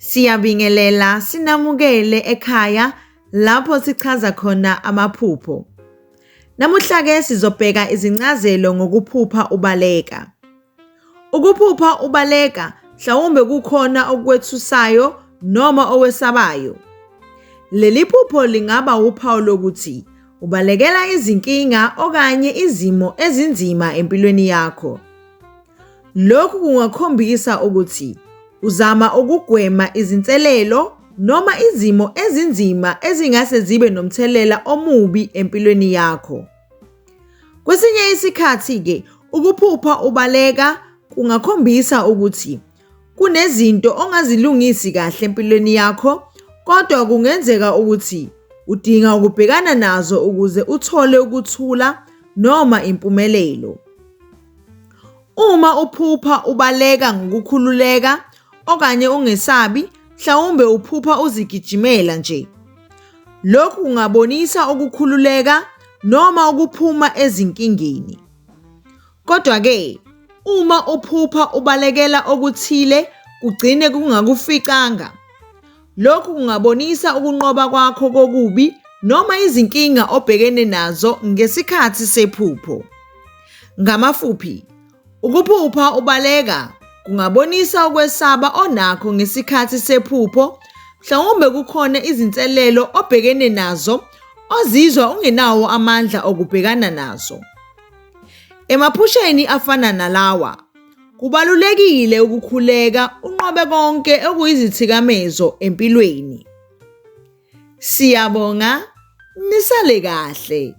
Siyabingelela sinamukele ekhaya lapho sichaza khona amaphupho. Namuhla-ke sizobheka izincazelo ngokuphupha ubaleka. Ukuphupha ubaleka mhlawumbe kukhona okwethusayo noma owesabayo. Leli phupho lingaba wuphawu lokuthi ubalekela izinkinga okanye izimo ezinzima empilweni yakho. Lokhu kungakhombisa ukuthi uzama ukugwema izinselelo noma izimo ezinzima ezingase zibe nomthelela omubi empilweni yakho. Kwesinye isikhathi-ke ukuphupha ubaleka kungakhombisa ukuthi kunezinto ongazilungisi kahle empilweni yakho kodwa kungenzeka ukuthi udinga ukubhekana nazo ukuze uthole ukuthula noma impumelelo. Uma uphupha ubaleka ngokukhululeka okanye ungesabi, mhlawumbe uphupha uzigijimela nje. Lokhu kungabonisa ukukhululeka noma ukuphuma ezinkingeni. Kodwa-ke, uma uphupha ubalekela okuthile kugcine kungakuficanga, lokhu kungabonisa ukunqoba kwakho kokubi noma izinkinga obhekene nazo ngesikhathi sephupho. Ngamafuphi, ukuphupha ubaleka kungabonisa ukwesaba onakho ngesikhathi sephupho, mhlawumbe kukhona izinselelo obhekene nazo ozizwa ungenawo amandla okubhekana nazo. Emaphusheni afana nalawa, kubalulekile ukukhuleka unqobe konke okuyizithikamezo empilweni. Siyabonga, nisale kahle.